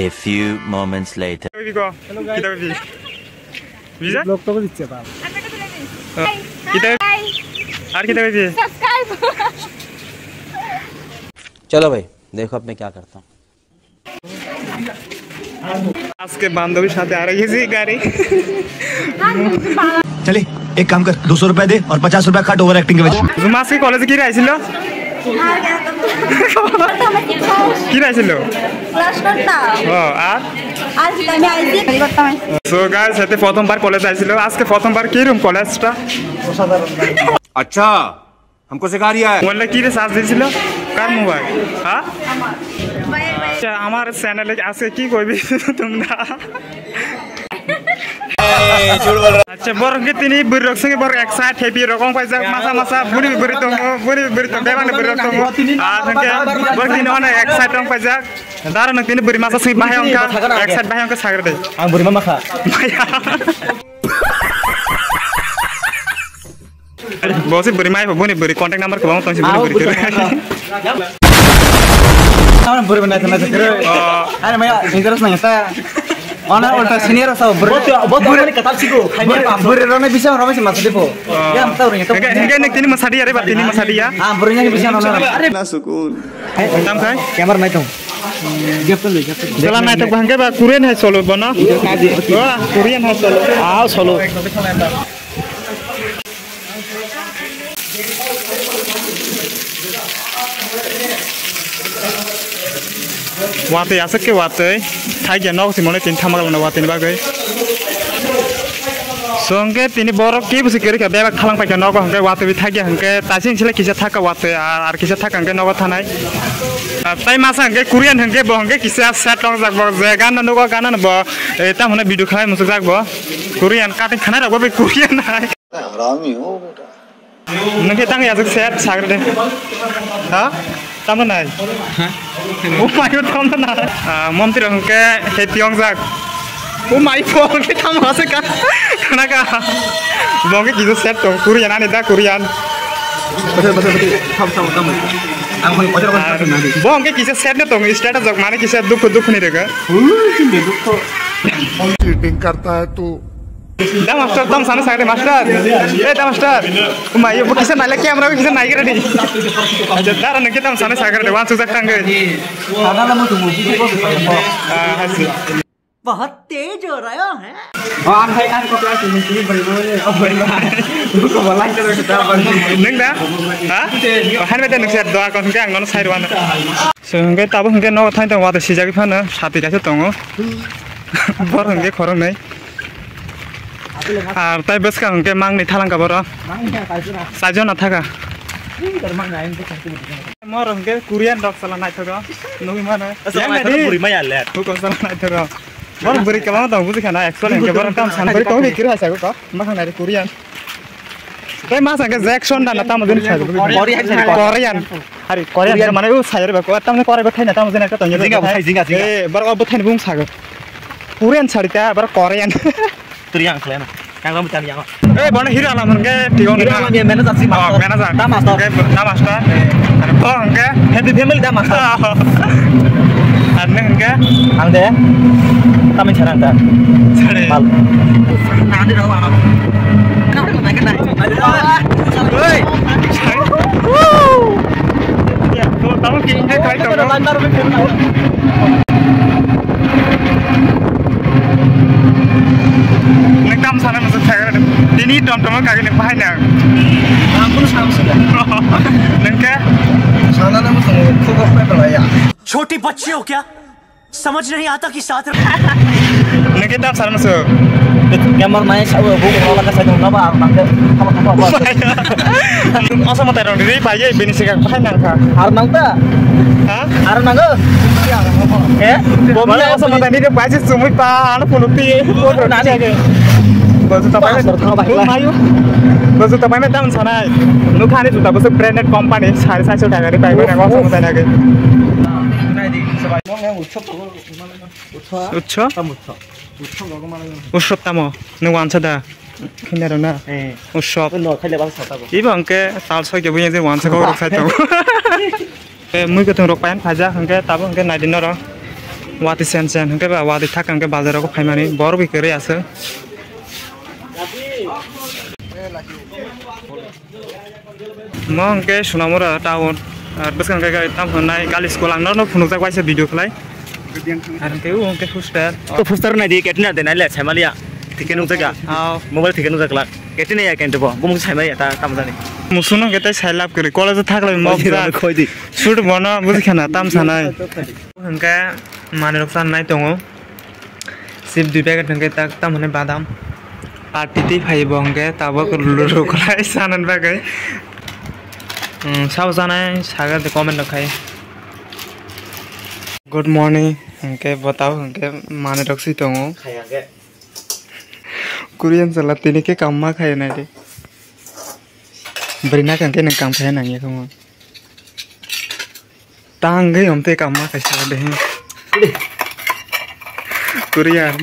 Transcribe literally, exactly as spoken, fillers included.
A few moments later. Hello, guys. Kita baby. Bisa? Vlog to dichche ba. Oh, kita. Hi. Ar kita baby. Subscribe. चलो भाई, देखो अब मैं क्या करता हूँ। আজকে বান্ধবীর সাথে আরে গেছি গাড়ি। चलिए, एक काम कर, दो सौ रुपए दे और पचास रुपए काट ओवर एक्टिंग के वजह। জুমা আজকে কলেজে কি রাইছিল? কি রাইছিল? ক্লাস করতাম। ও, আর? আজ আমি আইছি করতাম। So guys, এতে প্রথমবার কলেজ আইছিল। আজকে প্রথমবার কি রুম কলেজটা? अच्छा। हमको सिखा रिया है। বললে কি রে, চার্জ দিছিল? কার মোবাইল? হ্যাঁ? আচ্ছা, আমার চ্যানেলে আজকে কি কইবি তোমরা? আচ্ছা, বরং কি তিনি বড় রকম সঙ্গে বড় এক সাইড হ্যাপি রকম পাইজাক, মাসা মাসা বুড়ি বুড়ি তো, বুড়ি বুড়ি তো, বেবানে বুড়ি তো। আর সঙ্গে বরং তিনি অনেক এক সাইড রকম পাইজাক। দাঁড়া না, তিনি বুড়ি মাসা সঙ্গে বাহে অঙ্কা, এক সাইড বাহে অঙ্কা সাগর দে। আং বুড়ি মামা খা। Bosi bwrwi mai bo boni bwrwi contact number kwbangma tong si boni bwrwi kwrwi. Ano bwrwi nai tong nai tong. Ano maya interest nai ta. Ona ulta senior sa bwrwi. Bot bot bwrwi katal siko. Bwrwi rone bisa rome si masa depo. Ya mata uri to. Hingke hingke nek tini masadi ya re ba tini masadi ya. Ah bwrwi nai bisa rone. Are na sukun. Tam khai? Camera nai tong. Jela nai tong ba hingke ba Korean hai solo bono. Wah Korean hai solo. Ah solo. Watwi aswk khe watwi. Thaikya nok simoni tin thamakla no watwi ni bagwi. So hwnkhe tini borok kibusi kwrwi kha bebak thalang paikha nogo hwnkhe watwi thaikya hwnkhe taising sile kisa thaka watwi ar kisa thaka hwnkhe nogo thanai. Ar tai masa hwnkhe Korean hwnkhe bo hwnkhe kisa set tongjak bo je gana nogo gana no bo tamo hwnwi video khlai muchukjak bo. Korean cutting khana rok bo bai Korean hai. Harami ho beta. Nungke tang ya sek sagre de. Ha? Tamo nai. Oh my god, tamo nai. Ah, mom tiro hwnkhe heti ongjak. Oh my god, ke tamo ase ka. Kana ka. Bongke kijo set tong Korean ani da Korean. Basa basa basa. Tham tham tham. Ang hoi pajar pajar na di. Bongke kisa set na tong status jok mane kisa dukhu dukhu ni rega. Cheating karta hai tu. Da master, tam sana sagre master. Eh, da master. Kuma, yo, kisa naile camera kisa nai kira di. Acha, dara nake tam sana sagre de, wan sujak tangge. Sana na mo tumu. Ah, hasi. बहुत तेज हो रहा है। Oh, ang hai ang ko class ni sini bari mo. Oh, bari mo. Buko balai ko ta bari. Neng da? Ha? Han bete neng ser doa ko ke ang nono sai wan. So hwnkhe tabuk hwnkhe nogo thaini tongo watwi swijagwi phano satwi kaisa tongo. Bor hwnkhe khoroknwi. Ar tai bwskang hwnkhe mangni thalangka borok. Chaijona thaka. Mor hwnkhe Korean rok sala naithogo. Nugwi mano. Asa naithogo bwrwi maya le. Huko sala naithogo. Bor bwrwi kwbangma tongo bujikha na actually hwnkhe borok tam san bwrwi tongo kiri hai sago ko. Makhang nai Korean. Tei masa hwnkhe Jackson da na tamo jani sago. Korean. Korean. Hari Korean mane u sayar ba ko tamne kore ba thaina tamo jani ekta tongo. Jinga bo thai, jinga, jinga. Eh, bar obo thaini bung sago. Korean sari ta bar Korean. Turi yang khlai na. Yang ram tani yang. Eh, bana hero alam hwnkhe tigo hero alam ya manager si. Oh, manager. Da master. Hwnkhe da master. Ar bo hwnkhe happy family da master. Ar nang hwnkhe? Ang de. Tamin sarang da. Sare. Mal. Nang de rawa. Oi. Tamo kini khai tamo. Nang tam sana musu thai. Tini tom tom kagini bahai nang. Ang pun sama sudah. Nang ke? Sana na musu khuk khuk pai pelaya. छोटी बच्ची हो क्या? समझ नहीं आता कि साथ Nang ke tam sana musu. Gambar main sawo bu wala ka sai dong na ba ang nang ke. Apa apa apa. Asa mata rong diri pai ye bini sigang pai nang ka. Ar nang ta? Ha? Ar nang. Eh? Bom ya asa mata ni pai si sumui pa ano puluti. Nani? Bo juta pai. Mayu. Bo juta pai tam sanai. Nukhani juta bo branded company sari sari taka ri pai. Asa mata ni. উৎসব? উৎসব? উৎসব? উৎসব তম। নু ওয়ানসা দা। খিনে রো না। হ্যাঁ। উৎসব। নু খাইলে বাস খাতা। Ibo hwnkhe tal soi khe buya je onesago rok sai tongo. Mui kwthwng rok payan phaijak hwnkhe tabuk hwnkhe naidi norok. Watwi sen sen hwnkhe ba watwi thak hwnkhe bazar o phaimani borok bai kwrwi aswk. Mo hwnkhe Sonamura town, ah, bwskang khe tam hwnai gali school ang norok phunukjak waisa video khlai. Ar hwnkhe o hwnkhe hostel. To poster nai di, Katrina de nai le, Saimalia. Thike nukjak ya. Aw. Mobile thike nukjak la. Katrina ya kente bo. Bumung Saimalia ta tam jani. Musuno kete sai lab kiri. College thaklai mok ja. Khoi di. Shoot bono buji khana tam sanai. Hwnkhe manwi rok chanai tongo. Chip dui packet hwnkhe tak tam hwnwi badam. Party twi phai bo hwnkhe tabuk luru kwlai sanani bagwi. Hmm, sabo chanai saga de comment rok khai. Good morning hwnkhe bo tabuk hwnkhe manwi rok si tongo. Korean chwla tini khe kam ma khai nai de. Bwrwi nak hwnkhe nwng kam khai nang ya khe mo. Tangwi omtwi kamma kaisa de. Korean.